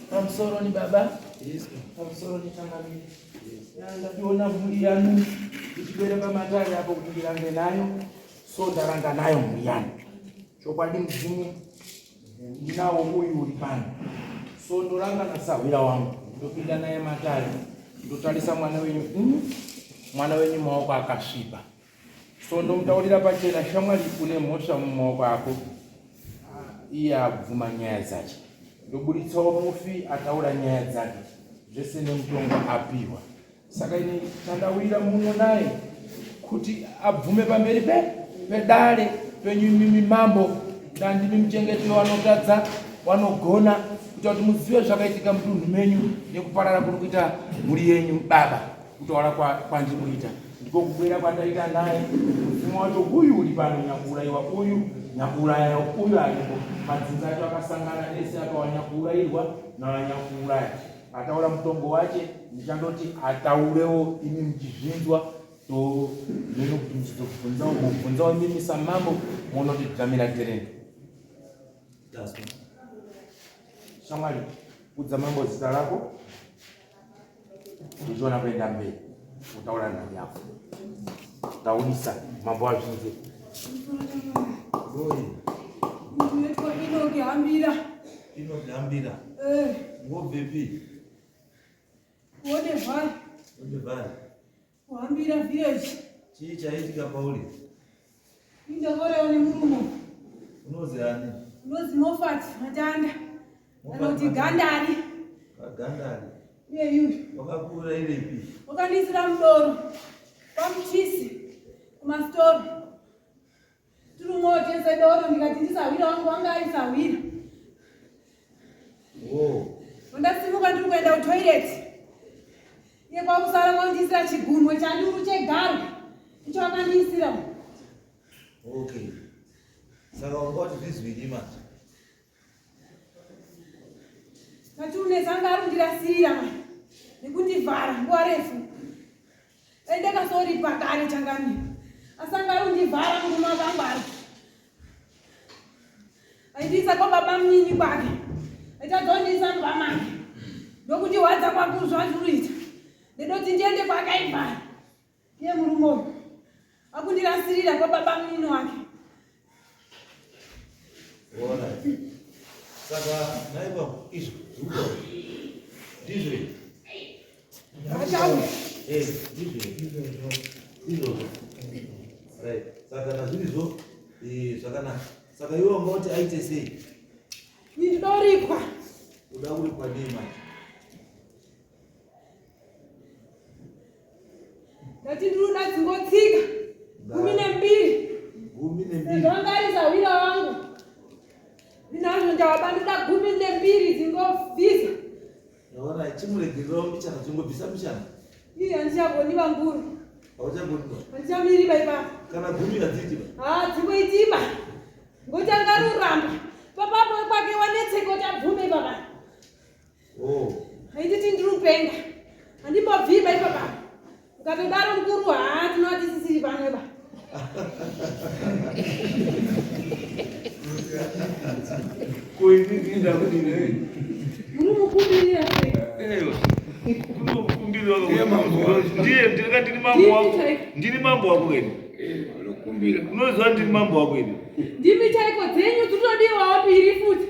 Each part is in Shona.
Pamusoro ni baba. Pamusoro ni changamire. Ndadiona mhuri yanu ichibwera pamatare apo kuti ndirange nayo. So ndaranga nayo mhuri yanu. Chokwadi mudzimu ndinawo uyu uri pano. So ndoranga nasahwira wangu. Ndopinda naye matare. Ndotarisa mwana wenyu. Mwana wenyu maoko akasviba. So ndomutaurira pachena shamwari une mhosva mumaoko ako iye abvuma nyaya dzache ndoburitsawo mufi ataura nyaya dzake zvese nemutongo apiwa saka ini chandawira muno naye kuti abvume pamberi pe pedare penyu imimi mambo ndandimi muchengeti wanotadza wanogona kuita kuti muzive zvakaitika mudunhu menyu nekuparara kuri kuita mhuri yenyu baba Kutaura kwandiri kuita ndiko kubwera kwandaita naye mudzimu wacho uyu uri pano nyakuurayiwa uyu nyakuuraya uyu aripo madzinza acho akasangana ese akawa nyakuurayirwa navanyakuuraya ataura mutongo wache ndichandoti ataurewo imi muchizvinzwa to meno kuti muchizobvunzawo mobvunzawo imimi samambo monoti dzamira tereni shamwari udza mambo zita rako Uchiona kuenda mberi utaura nhau yako. Taurisa mambo azvinze. Unoitwa Inoki Hambira. Inoki Hambira. Eh. Wobvepi? Wode Valley. Wode Valley. Kuhambira village. Chii chaitika pauri? Ndakaurayiwa nemurume. Unozi ani? Unozi Moffat Matanda. Kana kuti Gandari. Gandari. Iye yuyu. Wakakuurairepi? Wakandiisira mudoro. Kwamuchisi. Kumasitoro. Tirumwo tese doro ndikati ndisahwira wangu wanga aisahwira. Oh. Ndasimuka ndiri kuenda kutoilet. Iye kwakusara kwandiisira chigunwe chanduru chegaro. Icho akandiisira. Okay. Saka wanga wati zvizwini manje. Matiunesa anga ari kundirasirira manje. Nekundivhara nguva refu. Dai ndakasoripa kare changamire. Asi anga ari kundivhara murume akangwara. Aindiisa kwababa munini kwake. Aitadza kundiisa mumba make. Ndokundirwadza kwakuru zvazviruita. Ndinoti ndiende kwakaivhara. Iye murume uyu akundirasirira kwababa munini wake. Alright. Saka nhai baba izvo zvikuta ndizvo izvi. Vachauya. Eh, ndizvo izvozvo. Right. Saka kana zvirizvo eh, zvakanaka. Saka iwe wanga uti aite sei? Ini ndidoripwa. Uda kuripwa nei manje? Ndati ndinoda dzingotsika 12. 12. Sezvo anga ari sahwira wangu. Ndinazvo ndawaba ndoda 12 dzingobvisa. Ndaona chimuregererawo mbichana dzingobvisa mbichana. Ii handichagoni bamkuru. Hauchagoni ba. Handichamiri ba ipapo. Kana gumi hadziiti ba. Haa dzingoiti ba. Ngoti anga ruramba. Papapo kwake wanetseka kuti abvume baba. Oh. Hainditi ndiri kupenga. Handimbobviba ipapa. Ukatodaro mukuru haa tinova tisisiri pano ipa. Ko ini ndakudini? Muri mukumbirira sei? Eyo. Kunokumbirira ndiye ndinga ndiri mambo wako. Ndiri mambo wako ini. Unokumbira. Unoziva ndiri mambo wako ini. Ndimi chaiko dzenyu dzirikutodiwawo mbiri futi.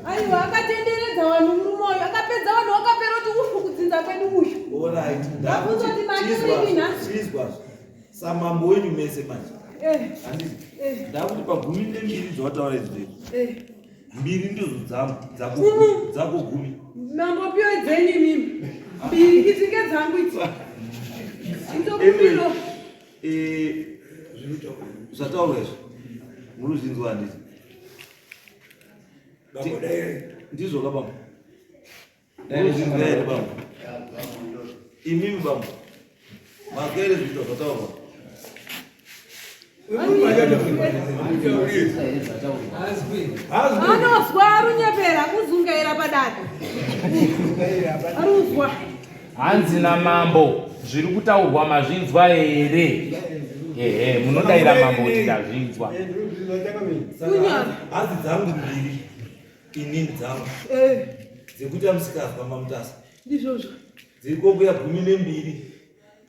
Aiwa akatenderedza vanhu murume uyu akapedza vanhu wakapera kuti ufu kudzinza kwedu uyu. Alright. Ndabvunza kuti mari uripi nhasi? Chizwa. Samambo wenyu mese manje. Eh. Handiti. Eh. Ndakuti pagumi nembiri dzawataura idzi. Eh. Mbiri ndidzo dzangu dzako dzako gumi. Mambo piwe dzenyu imimi. Mbiri idzi ngedzangu idzi. Ndokumbiro. Eh zvataurwa izvi. Muri kuzvinzwa handiti? Ndizvo ka bambo. Unozvinzwa here bambo? Imimi bambo. Mazwa here zvito zvataurwa? Anozwa arunyepera kuzungaira padare. Aruzwa. Hanzi namambo zviri kutaurwa mazvinzwa here? Ehe, munodaira mambo kuti ndazvinzwa. Kunyara. Hadzi dzangu mbiri inini dzangu Eh, dzekuita musikazwa mamutasa ndizvozvo. Dziri kokuya 12.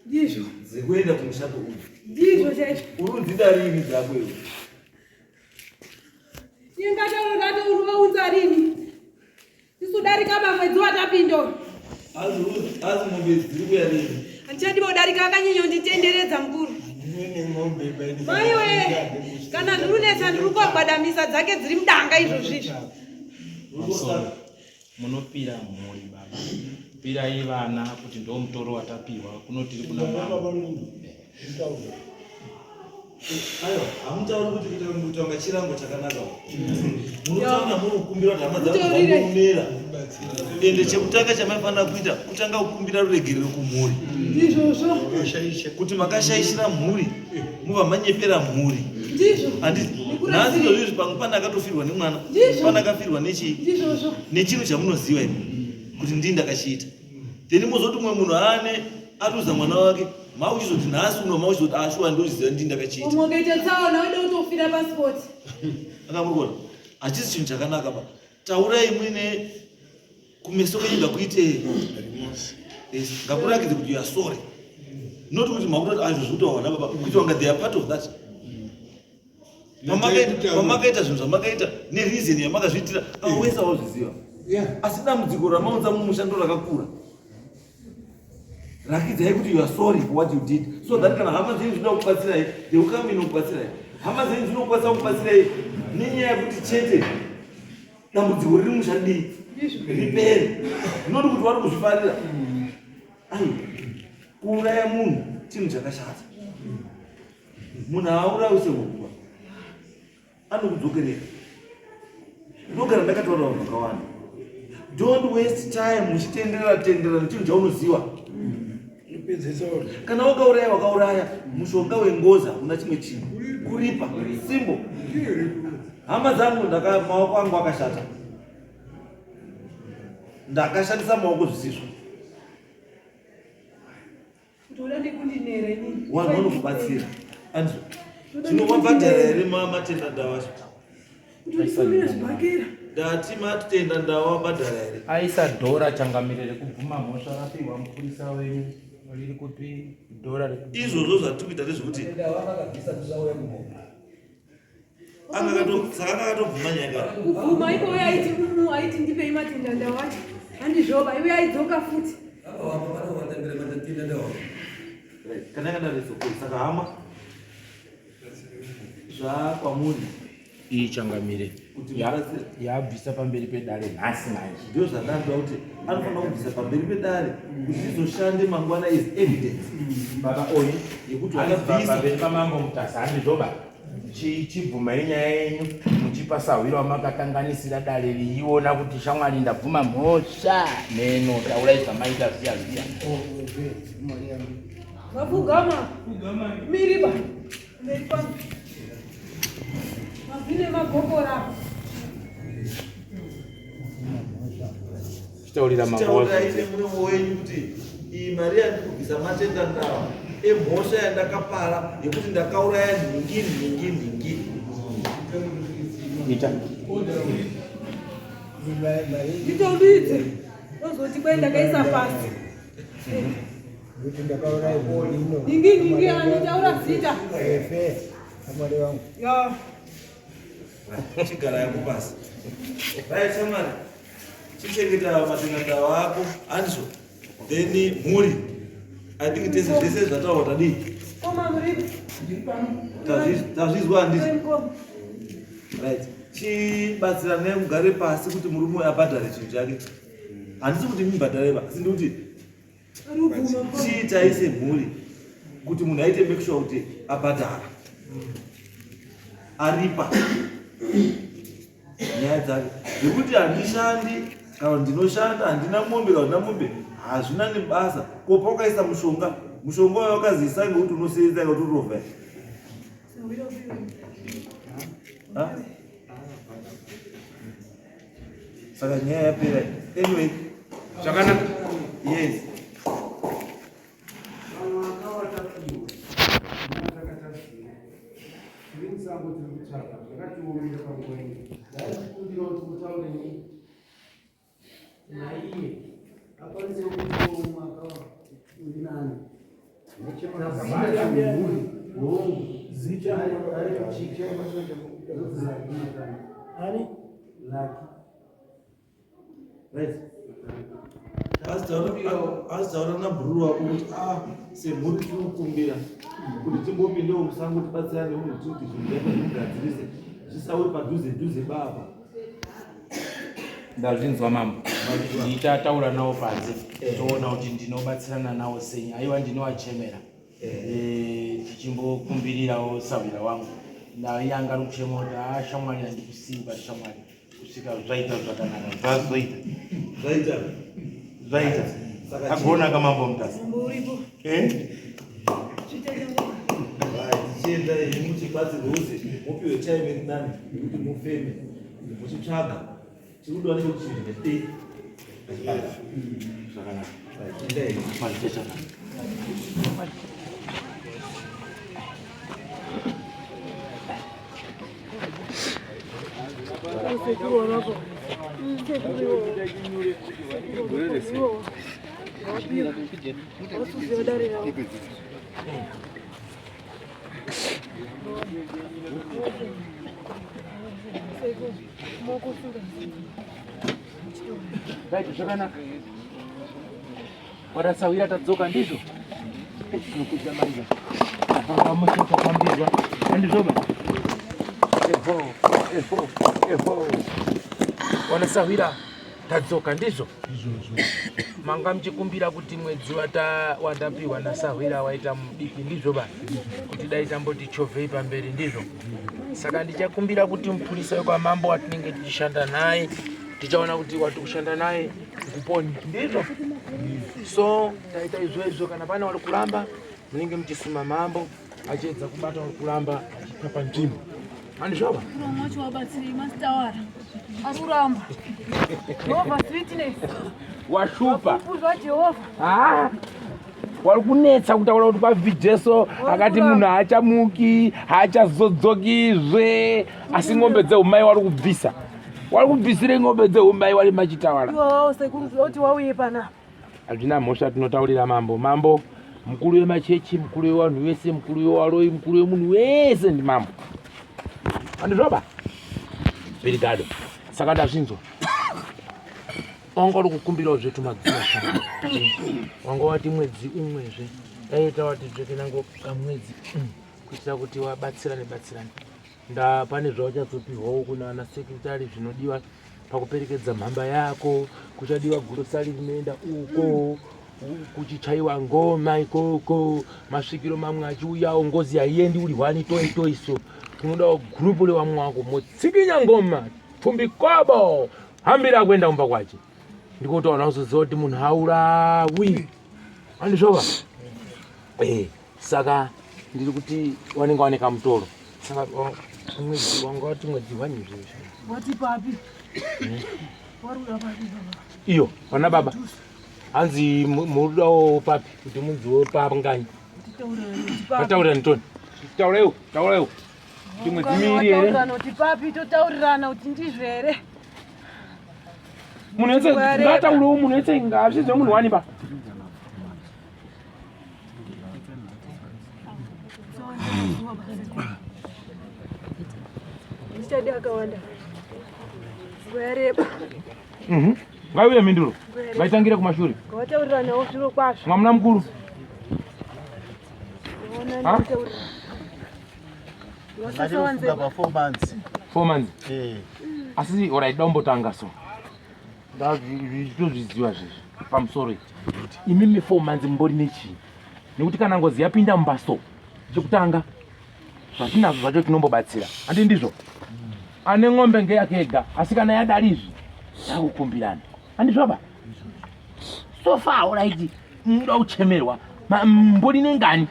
Ndizvo. Dzekuenda kumushato uyu. Ndizvo chaizvo. Uri kudzida rini dzako iwe? Ingataro rato uri vaunza rini? Tisu darika pamwedzi watapinda uyu. Azi mombe dziri kuya rini? Handichadi vodarika akanyanyonditenderedza mukuru. Maiwe, kana zviri kunetsa ndiri kugwadamisa dzake dziri mudanga izvozvi izvi. Pamusoro. Munopira mhuri baba. Pirai vana kuti ndo mutoro watapiwa kuno tiri kuna mambo. Aiwa, hamutauri kuti kuita kutonga chirango chakanaka. Munotaura muri kukumbira kuti hama dzangu dzangomera. Ende chekutanga chamaifanira kuita kutanga kukumbira ruregerero kumhuri. Ndizvozvo. Kuti makashaishira mhuri, mubva manyepera mhuri. Ndizvo. Handiti nhasi izvozvo izvi pamwe pane akatofirwa nemwana, Ndizvo. pane akafirwa nechii? Ndizvozvo. Nechinhu chamunoziva imi kuti ndini ndakachiita. Then mozoti umwe munhu aane atuza mwana wake, makuchizoti nhasi uno makuchizoti ashuwa ndochiziva ndini ndakachiita. Umwe ukaita tsaona wode kutofira pasipoti. Akamuri kuona hachisi chinhu chakanaka ba. Taurai muine kumeso kwenyu ngakuite yes, ngakurakidze kuti you are sorry. Not kuti makutoti azvo zvekutaura nababa kuti wanga they are part of that. Pamakaita zvinhu zvamakaita nereason yamakazviitira avo wese wazviziva. Asi dambudziko ramaunza mumusha ndo rakakura. Rakidzai kuti you are sorry for what you did so that kana hama dzenyu dzinoda kubatsirai they will come in kubatsirai. Hama dzenyu dzinokwanisa kubatsirai nenyaya yekuti chete dambudziko riri musha dii ripere, not kuti vari kuzvifarira. Ai, kuuraya munhu chinhu chakashata. Munhu haaurayi sehuku, anokudzokerera. Ndogara ndakataura vanhu vakawanda, don't waste time muchitenderera tenderera nechinhu chaunoziva. Kana wakauraya wakauraya, mushonga wengozi hakuna chimwe chinhu, kuripa simbo. Hama dzangu, maoko angu akashata, ndakashandisa maoko zvisizvo. Kuti uda ndikundinera inini. Vanhu vanokubatsira andizvo tinovabhadhara here matenda ndawa acho? Kuti undifumire zvibhakera. Ndati matenda ndawa wabhadhara here? Aisa dhora changamire rekubvuma mhosva rapiwa mupurisa wenyu riri kupi dhora rekubvuma? Izvozvo zvatiri kuita ndezvekuti saka akatobvuma nyaya kare. Kubvuma iko uya aiti aiti ndipei matenda ndawacho. Handizvoba iwe aidzoka futi. Right, kana yakadaro it's okay. Saka hama zvakwamuri Iyi changamire kuti yabvisa pamberi pedare nhasi manje. Ndio zvandanzwa kuti anofanira kubvisa pamberi pedare kuti zvizoshande mangwana as evidence. Baba oyi yekuti hanzi wakabvisa. Pamberi pamambo Mutasa handizvoba. Chibvumai nyaya yenyu muchipa sahwira wamakakanganisira dare riiona kuti shamwari ndabvuma mhosva neno taurai zvamaita zviya zviya. Mapfugama. Miriba. Mberi kwangu. Mavhine magokora. Chitaurira mambo Chitaurai wazvo. nemuromo wenyu kuti iyi mari yandikubvisa matenda ndawa emhosva yandakapara yekuti ndakauraya nhingi nhingi nhingi. Ita. Nditombidze. Ndozoti kwai ndakaisa pasi. Kuti ndakauraya ino. Nhingi nhingi anotaura zita. Efe, amwari wangu. Ya. Chigara yako pasi. Right, shamwari. Chichengeta matenda ndawa ako handizvo. Then mhuri. I think tese zvese zvataurwa tadii? Koma muripo. Tazvizwa handizvo? Mukoma. Right. Chibatsiranai mugare pasi kuti murume uyu abhadhare chinhu chake. Handisi kuti mubhadhare ba, asi ndikuti Arubvuma mukoma. chiitai semhuri kuti munhu aite make sure kuti abhadhara. Aripa nyaya dzake. Zvekuti handishandi kana kuti ndinoshanda, handina mombe kana ndina mombe, hazvina nebasa. Ko pawakaisa mushonga, mushonga wayo wakaziisa ngekuti unosevenza kana kuti urovha. Ha? Saka nyaya yapera. Anyway, Zvakanaka. Yes. Vanhu vakawatapiwa. musango tiri kutsvaga zvakatiomera panguva ino. Ndaikukumbira kuti mutaure naiye akwanise kutipawo mwaka uri nani. Ani? Lucky. Right. Azitaura nabhururu wako kuti a ah, semhuri tinokumbira kuti timbopindewo musango tibatsirane unhu tikuti zvinhu zvaita zvigadzirise zvisauri padhuze dhuze baba. Ndazvinzwa mambo, ndichataura nawo panze toona kuti ndinobatsirana nawo sei. Aiwa, ndinowachemera eh, tichimbokumbirirawo sahwira wangu naiye anga ari kuchema kuti a ah, shamwari handikusiyi shamwari kusvika zvaita zvakanaka zvazoita zvaita zvaita agona kamambo mutasa eh? tichienda imi muchibatsirwe uze mupiwe time iri nani yekuti mufeme muchitsvaga chikudiwa nechekuti chinhu ndei zvakanaka Right, zvakanaka. Watasawira tadzoka ndizvo. Tinokudza manja. Apa mucheka kwambirwa. Ndizvo ba. Eho, eho, eho. Wanasawira tadzoka ndizvo. Manga muchikumbira kuti mwedzi wata watapiwa nasahwira waita mudiki ndizvo ba. Kuti dai tamboti chovhei pamberi ndizvo. Saka ndichakumbira kuti mupurisa wekwamambo watinenge tichishanda naye tichaona kuti wati kushanda naye kuponi ndizvo so taita izvo izvo kana pane wari kuramba munenge muchisuma mambo achiedza kubata wari kuramba achipa panzvimbo andizvova washupa ah, wari kunetsa kutaura kuti kwabvi jesu akati munhu haachamuki haachazodzokizve asi ng'ombe dzeumai wari kubvisa wari kubvisire ng'ombe dzeumai wari machitawara hazvina mhosva tinotaurira mambo mambo mukuru wemachechi mukuru wevanhu vese mukuru wewaroi mukuru wemunhu wese ndimambo andizvoba birigado saka ndazvinzwa wanga uri kukumbirawo zvetu madziva wanga wati mwedzi umwezve dai tawati zvekenango kamwedzi kuitira kuti wabatsirane batsirane nda pane zvauchazopihwawo kuna ana sekretary zvinodiwa pakuperekedza mhamba yako kuchadiwa gurosari rinoenda uko kuchichaiwa ngoma ikoko masvikiro mamwe achiuyawo ngozi haiendi uri hwani toi toi so kunodawo gurupu rewamwe wako motsikinya ngoma pfumbi kobo hambira kuenda kumba kwache ndikotaona uzoziva kuti munhu haurawi andizvova eh saka ndiri kuti wanenge wane kamutoro saka mwedzi wanga wati mwedzi wani izvozvo wati papi waruda papi baba iyo vana baba hanzi murudawo papi kuti munziwo panganyi taurirani toni tauraiwo tauraiwo kuti mwedzi miiri here kuti papi totaurirana kuti ndizvo here munhu wese ngataurewo munhu wese ngazvizwe munhu wani ba Ndichadi akawanda. Nguva yareba. Mhm. Ngaiuye mhinduro. Ngaitangire kumashure. Ngawatauriranawo zviro kwazvo. Mwamuna mukuru. Ha? Wasasawanze. Pa 4 months. 4 months. Eh. Asi alright daumbotanga so. Ndazvitozviziva zvezvi pamusoro imimi 4 months mumbori nechii nekuti kana ngozi yapinda mumba so chekutanga zvatinazvo zvacho tinombobatsira handi ndizvo ane ng'ombe ngeyake ega asi kana yadari izvi takukumbirana handizvoba so far alright muda kuchemerwa mbori nengani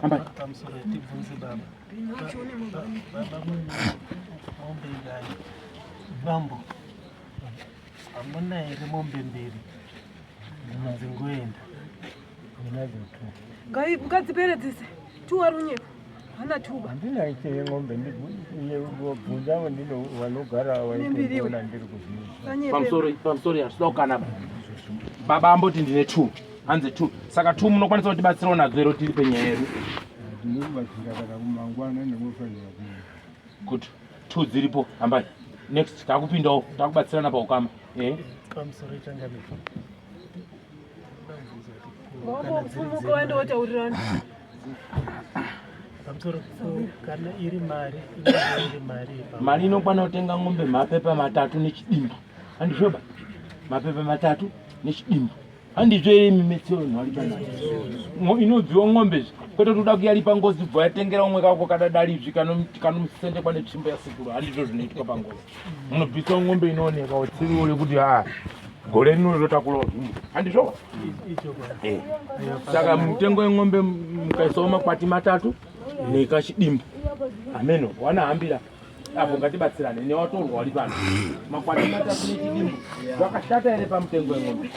Ambai. Pamusoro tibvunze baba. Baba mombe ingani? Mambo. Hamuna here mombe mbiri? Dzingoenda. Ndinadzo tu. Ngai mukadzipere dzese. Tu wari unyepa. Hana tuba. Handina icheye ng'ombe ndibvunza ndino vanogara vaitoona ndiri kuzviita. Pamusoro pamusoro yasvika kukana baba amboti ndine 2 hanzi 2 saka 2 munokwanisa kutibatsirawo nadzo here tiri penyaya yedu. Ndinokubatsira kana kumangwana ndinofanira kuenda. Good. 2 dziripo hambai. Next takupindawo takubatsirana paukama. Eh? Pamusoro changamire. Wambofumuka waenda wotaurirana. Pamusoro kana iri mari inenge iri mari Mari inokwana kutenga ng'ombe mapepa matatu nechidimbu. Handizvoba? Mapepa matatu nechidimbu. Handizvo here imi metse vanhu vari panapa? Inobviwa ng'ombe zve. Kwete kuti uda kuyaripa ngozi bva yatengera umwe kako kadadalizvi kanomusendekwa netsvimbo yasekuru. Handizvo zvinoitwa pangozi. Munobvisa ng'ombe inooneka utsiviwo yekuti haa gore rino rotakurawo zvimwe. Handizvo? Eh. Saka mutengo weng'ombe mukaisawo makwati matatu nekachidimbu. Ameno wanahambira apo ngatibatsirane newatorwa wari pano makwati matatu nechidimbu zvakashata here pamutengo weng'ombe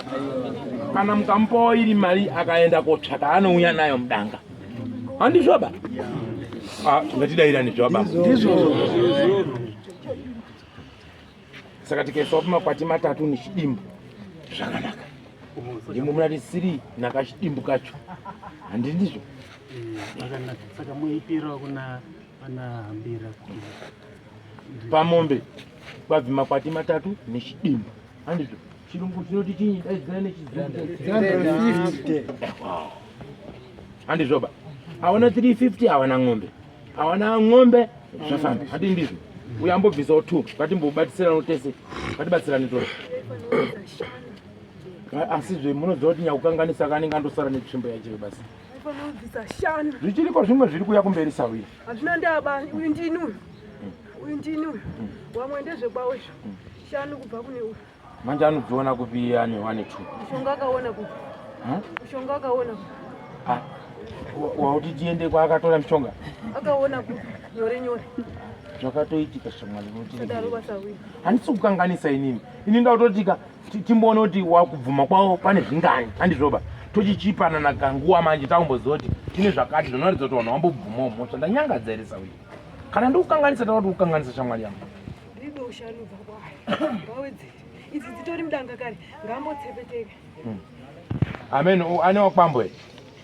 kana mukamupawo iri mari akaenda kotsvaka anouya nayo mudanga handizvoba ah, ngatidairane zvababa saka tikaisawo pamakwati matatu nechidimbu zvakanaka ndimo munati siri nakachidimbu kacho handindizvo zvakanaka saka muipirawo kuna vanahambira kuti pamombe kwabvi makwati matatu nechidimbu handizvo chirungu chinoti chinyi daidzira nechizungu handizvoba awana 350 awana ng'ombe awana ng'ombe zvafamba hati ndizvo uyo ambobvisawo two ngatimbobatisirano tese ngatibatsirane tose asizve munoziva kuti nyakukanganisa kanenge andosara netsvimbo yacho basi zvichiriko zvimwe zviri kuya kumberi sawira hazvina ndaba uyu ndini uyu uyu ndini uyu wamwe ndezvekwawo izvo shanu kubva kune uyu manje anodziona kupi ane one two mushonga akaona kupi mushonga akaona kupi ah, wauti tiende kwaakatora mishonga akaona kupi nyore nyore zvakatoitika shamwari handisi kukanganisa inini ini ndakutotika timboona kuti wakubvuma kwavo pane zvingani handizvoba tochichipanana kanguwa manje takumboziva kuti tine zvakati zvinoratidza kuti vanhu vambobvumawo mhosva ndanyangadza here sawii kana ndikukanganisa takuti kukanganisa shamwari yangu Ndibe ushanubva kwayo. Ngawedzere. Idzi dzitori mudanga kare. Ngambotsepeteke. Hmm. Amen. Ane wakwambo here?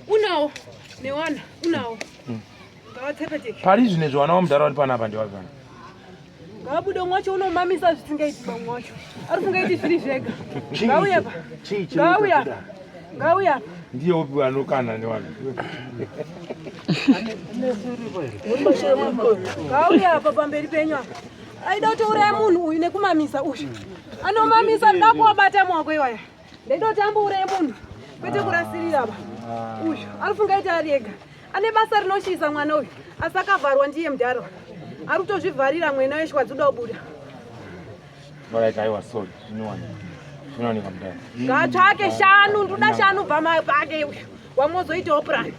Unawo. Newana unawo. Hmm. Ngawatsepeteke. Pari zvine zviwana wamudhara wari panapa ndiwapi pana? Ngabude umwe wacho unomamisa zvisingaiti bamwe wacho. Ari kungaiti zviri zvega. Ngauya pa. Ngauya. Ngauya. Ndiye upi anokana newanhu? Ngauya apa pamberi penyu apa. Aida kutouraya munhu uyu nekumamisa uyu. Anomamisa ndoda kuwabata maoko iwaya. Ndaida kuti ambouraye munhu kwete kurasirira apa. Uyu arifunga iti ari ega. Ane basa rinoshisa mwana uyu asi akavharwa ndiye mudhara. Ari kutozvivharira mwena weshwa dzoda kubuda. Alright, aiwa sorry. Zvinowanika. Zvinowanika mudhara. Ngatsvake shanu, ndoda shanu bva pake uyu. Wamozoitawo plan.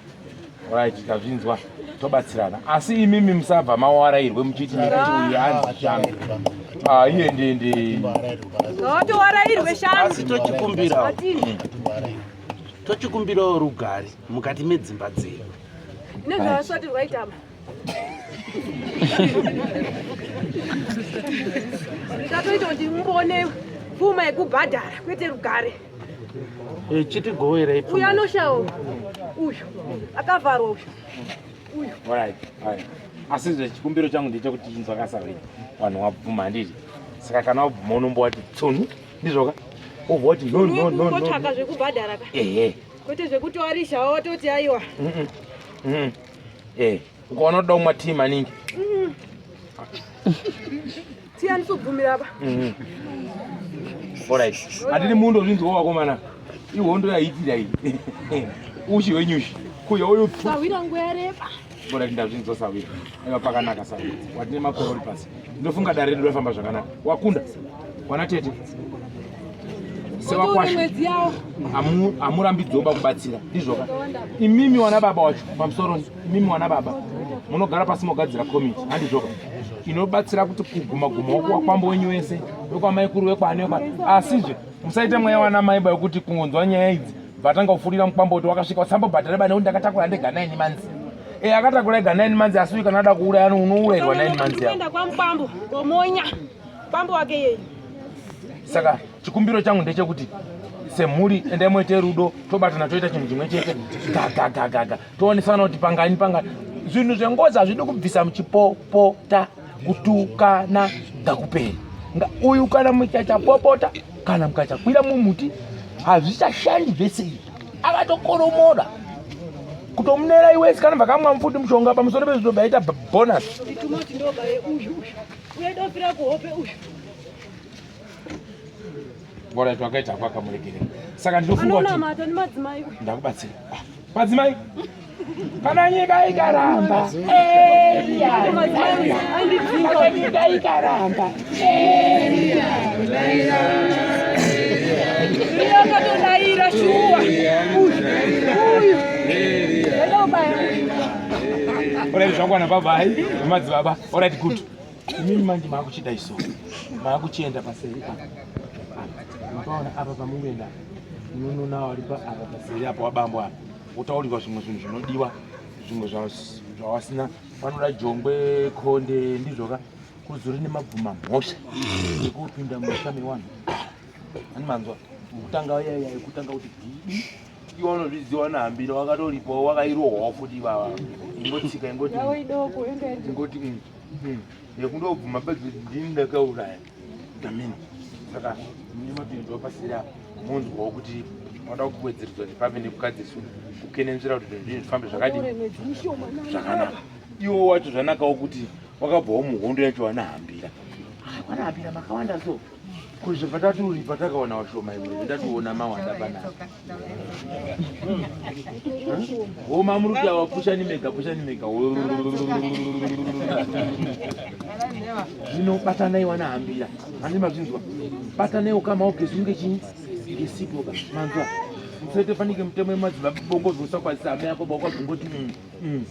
Right, tazvinzwa tobatsirana. Asi imimi musabva mawarairwe muchiti nekuti uyu anzi shanu. Ah, iye ndi ndi. Ngawatowarairwe shanu. Asi tochikumbirawo. Atini. Tochikumbirawo rugare mukati medzimba dzedu. Nezvavasati rwaitama. Ndatoita kuti mumboone pfuma yekubhadhara kwete rugare. Eh, chitigowerei Uyu anoshawo uyu akavharwa uyu. Uyu. Alright, alright. Asi zve chikumbiro changu ndechekuti chinzwa kasawira. Vanhu wabvuma handiti. Saka kana wabvuma unombowati tsonu ndizvoka? Wobva wati no no no no. Kungotsvaka zvekubhadhara ka. Ehe. Kwete zvekutoarisha watoti aiwa. Mm -mm. Eh, ukaona unoda kumwa tii maningi. Mm. Tii handisi kubvumira apa. Mm. Alright. Handini mundo zvinzwa wakomana. Ihondo yaitira iyi. Ushi wenyushi. Kuya uyo. Sawira nguva yareba. Alright, ndazvinzwa sawira. Aiwa pakanaka sawira. Watine makore uri pasi. Ndinofunga dare redu rafamba zvakanaka. Wakunda. Wana tete. Sevakwasha. Amurambidzwe kubatsira. Ndizvoka. Imimi wana baba wacho pamusoro imimi wana baba munogara pasi mogadzira komiti handizvoka inobatsira kuti kuguma guma wakwambo wenyu wese wekwamaikuru wekwani wekwa asizve musaite mweya wana mai ba wekuti kungonzwa nyaya idzi vatanga kufurira mukwambo kuti wakasvika usambobhadhara ba nekuti ndakatakura ndega naini manzi. Eh, akatakura ega 9 months asi uyu kana ada kuuraya unourayirwa 9 months yako. Kwamkwambo gomonya. Kwambo wake yeye. Saka chikumbiro changu ndechekuti semhuri endai moite rudo tobatana toita chinhu chimwe chete gagagagaga toonesana kuti pangani pangani zvinhu zvengozi hazvidi kubvisa muchipopota kutukana ngakuperi uyu kana muchachapopota kana mukachakwira mumuti hazvichashandi zvese izvi akatokoromora kutomunera iwe sikana vakamwa mfuti mushonga pamusoro pezvitobva aita bonus Alright, wakaita hako akamuregerera. Saka ndinofunga kuti Anonamata nemadzimai. Ndakubatsira. Ah, madzimai. Kana nyika ikaramba. Eria. Kana nyika ikaramba. Eria. Iye akatodaira shuwa. Uyu. Uyu. Ndobaya. Alright, zvakwana bye bye. Madzibaba. Alright, good. Imimi manje maakuchida iso maakuchienda paseri apa makaona apa pamukuenda munonona wari apa paseri apa wabambo apa wotaurirwa zvimwe zvinhu zvinodiwa zvimwe zvawasina vanoda jongwe konde ndizvoka kuzori nemabvuma mhosva ekupinda musha mewanhu ani manzwa kutanga yaya yekutanga kuti dhii iwe unozviziva nahambira wakatoripawo wakairohwawo futi ivava ingotsika ingoti ingoti mm. Yekundobvuma bedzi ndini ndakauraya Damini. Saka mune mapinzwa pasiri apa monzwawo kuti wada kuwedzeredzwa kuti pave nekugadziriswa kukenenzvera kuti zvinhu zvinhu zvifambe zvakadii zvakanaka. Iwo wacho zvanakawo kuti wakabvawo muhondo yacho wanahambira. Ah, wanahambira makawanda so. Kuzvibva taturipa takaona washoma imwe ndationa mawanda panapa. Homa muri kuti awa pushani mega pushani mega. Zvino batanai wana hambira. Handi mazvinzwa. Batanai ukama ugezi unge chinyi ngesipo ba. Manzwa. Musaite fanike mutemo yemadzibaba bongo zvosakwazisa hama yako bakwazongoti mm. Mm.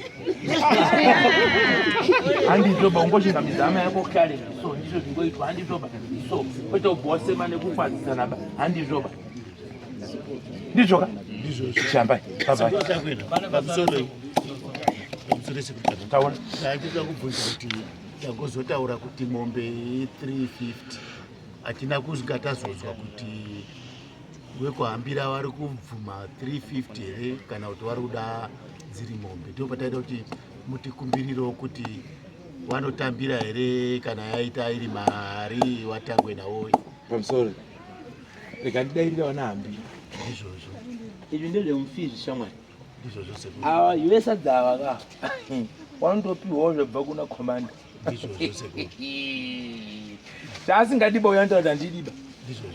Handizvo ba ungoshingamidza hama yako kare so ndizvo zvingoitwa handizvo ba so kwete kubhosema nekukwazisana ba handizvo ba ndizvo ka shambai taura kubvunza kuti tagozotaura kuti mombe 350 hatina kuzvika tazonzwa kuti wekuhambira vari kubvuma 350 here kana kuti vari kuda dziri mombe ndipo pataida kuti mutikumbirirewo kuti vanotambira here kana yaita iri mari watangwe nawo pamusoro rega ndidairire vana hambi ndizvozvo izvi ndezvemufizi shamwari ndizvozvo sekuru ava vesadza ava ka wanotopiwawo zvabva kuna commander ndizvozvo sekuru chaasingadiba uyo anotaura kuti handidiba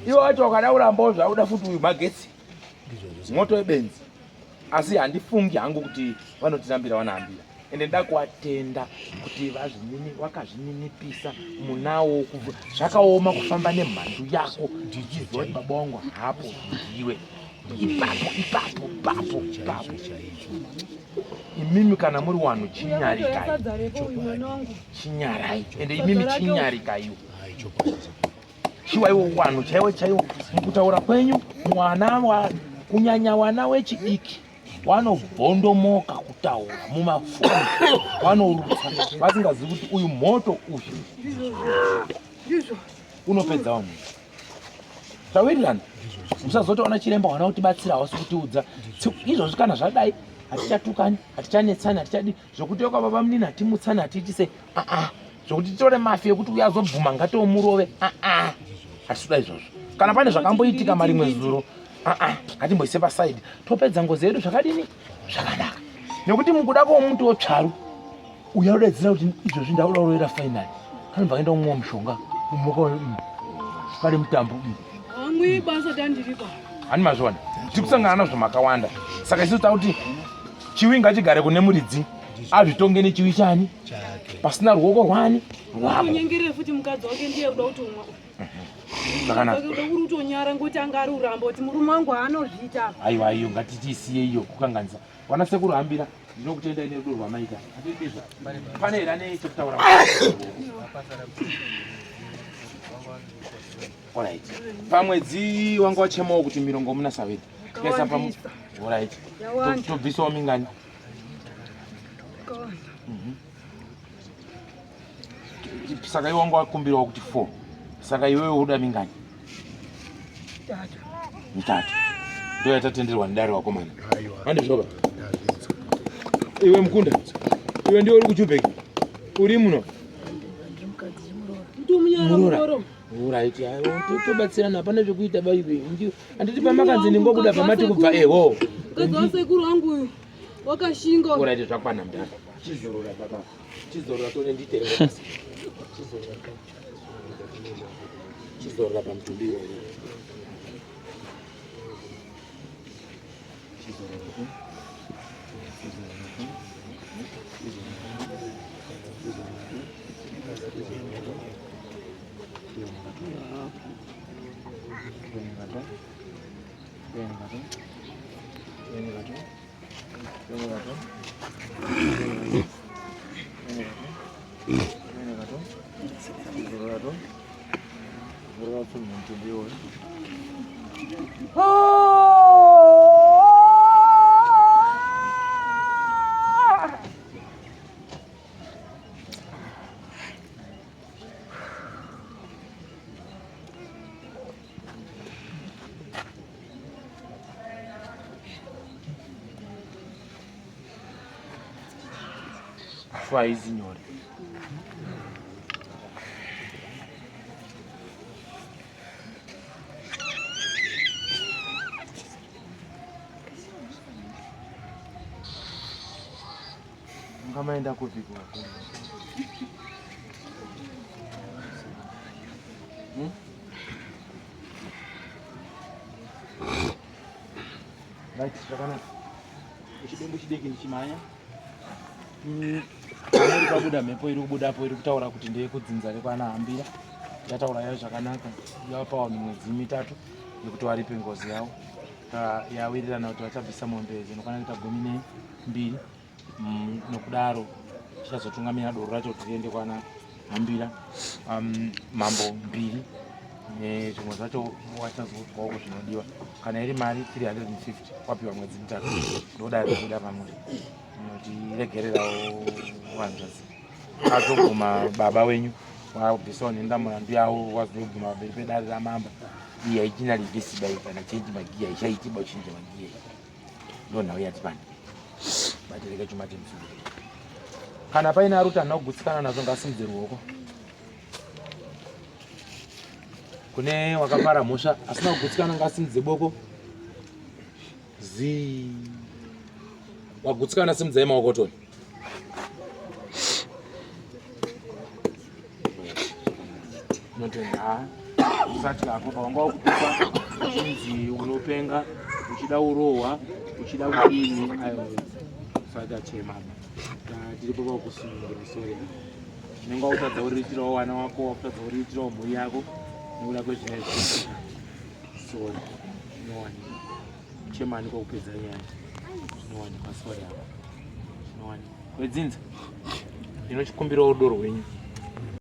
iwe wacho wakada kurambawo zvauda futi uyu magetsi moto webenzi asi handifungi hangu kuti vanotirambira vanahambira ende nda kuvatenda kuti vazvinini wakazvininipisa munawo zvakaoma kufamba nemhandu yako ndichiziva kuti baba wangu hapo ndiwe ipapo ipapo papo papo imimi kana muri wanhu chinyarikai chinyarai ende imimi chinyarikaiwo Shuwa iwo wanhu chaiwo chaiwo mukutaura kwenyu mwana wa kunyanya wana wechidiki wanobvondomoka kutaura mumafoni wanorutsa vasingazivi kuti uyu moto uyu unopedza vanhu tawirirana musazotoona chiremba wana kutibatsira hawasi kutiudza izvozvi kana zvadai hatichatukani hatichanetsani hatichadi zvekuti yoka baba munini hatimutsani hatiitise aa zvekuti titore mafi ekuti uyo azobvuma ngatomurove aa hatisuda izvozvo kana pane zvakamboitika marimwe zuro aa ngatimboise pasaidi topedza ngozi yedu zvakadini zvakanaka nekuti mukuda kwomuti wotsvaru uyo arudaidzira kuti izvozvi ndakuda kurovera fainali kanobva kaenda kumwa mushonga umuka mm, kari mutambo mm. Hani mazviona tiri kusangana nazvo makawanda saka isusu takuti chiwi ngachigare kune muridzi azvitonge nechiwi chani pasina ruoko rwani rwakunyengerere futi mukadzi wake ndiye kuda kutomwa zvakanaka uri kutonyara ngokuti anga ari uramba kuti murume wangu haanozviita aiwa iyo ngatitiisiye iyo kukanganisa wana sekuru hambira ndinokutendai nerudo rwamaita ndizvo pane here ane chekutaura Alright. Pamwedzi wanga wachemawo kuti mirongo muna sawedi. Tikaisa pamu. Alright. Tobvisawo mingani? Saka iwe wanga wakumbirawo kuti 4. Saka iwewe uda mingani? Mitatu. Mitatu. Ndiyo yatatenderwa nedare wakomana. Handizvoba. Iwe mukunda. Iwe ndiwe uri kuJubek. Uri muno. Muroora. Alright, ayo tobatsirana hapana zvekuita baiwe. Handiti pamakanzi ndingobuda pamati kubva eho. Mukadzi wasekuru wangu uyu wakashinga. Alright, zvakwana mdara. Chizorora baba. Chizorora tone nditere. Chizorora. Chizorora pamutumbi iwoyo. Chizorora. Shuwa haizi nyore. Ungamaenda kupi kwako? Hmm? Right, zvakanaka. Chidimbu chidiki ndichimhanya. Pamuri pabuda mhepo iri kubudapo iri kutaura kuti ndeyekudzinza rekwana Hambira. Yataura yayo zvakanaka. Yapa vanhu mwedzi mitatu yekuti varipe ngozi yavo. Yawirirana kuti vachabvisa mombe dzinokwana kuita 12. Nokudaro tichazotungamira doro racho kuti riende kwana Hambira, mambo mbiri nezvimwe zvacho wachazoudzwawo zvinodiwa. Kana iri mari 350 wapiwa mwedzi mitatu. Ndodai kubuda pamuri notiregererawo vanzvadzi. Azobvuma baba wenyu wabvisawo nhendamurandu yavo wazobvuma pamberi pedare ramambo. Iyi haichina rivhisi bai kana chenji magiya ichaitiba uchinja magiya. Ndonhau yati pano. Batereke chuma chemusoro. Kana paine ari kuti handina kugutsikana nazvo ngasimudze ruoko. Kune wakapara mhosva asina kugutsikana ngasimudze boko. Zii. Wagutsikana simudzai maoko toni. Unotenda usati ako pawanga wakutukwa uchinzi unopenga uchida urohwa uchida kudini ayo usati achema. Tiripo pakusunungura sorry. Unenge wakutadza kuriritirawo vana wako wakutadza kuriritirawo mhuri yako nekuda kwezvinenge zvichiitika. Sorry. Zvinowanikwa. Chemani kwakupedza nyaya. Zvinowanikwa sorry yako. Zvinowanikwa. Wedzinza. Ndinochikumbirawo rudo rwenyu.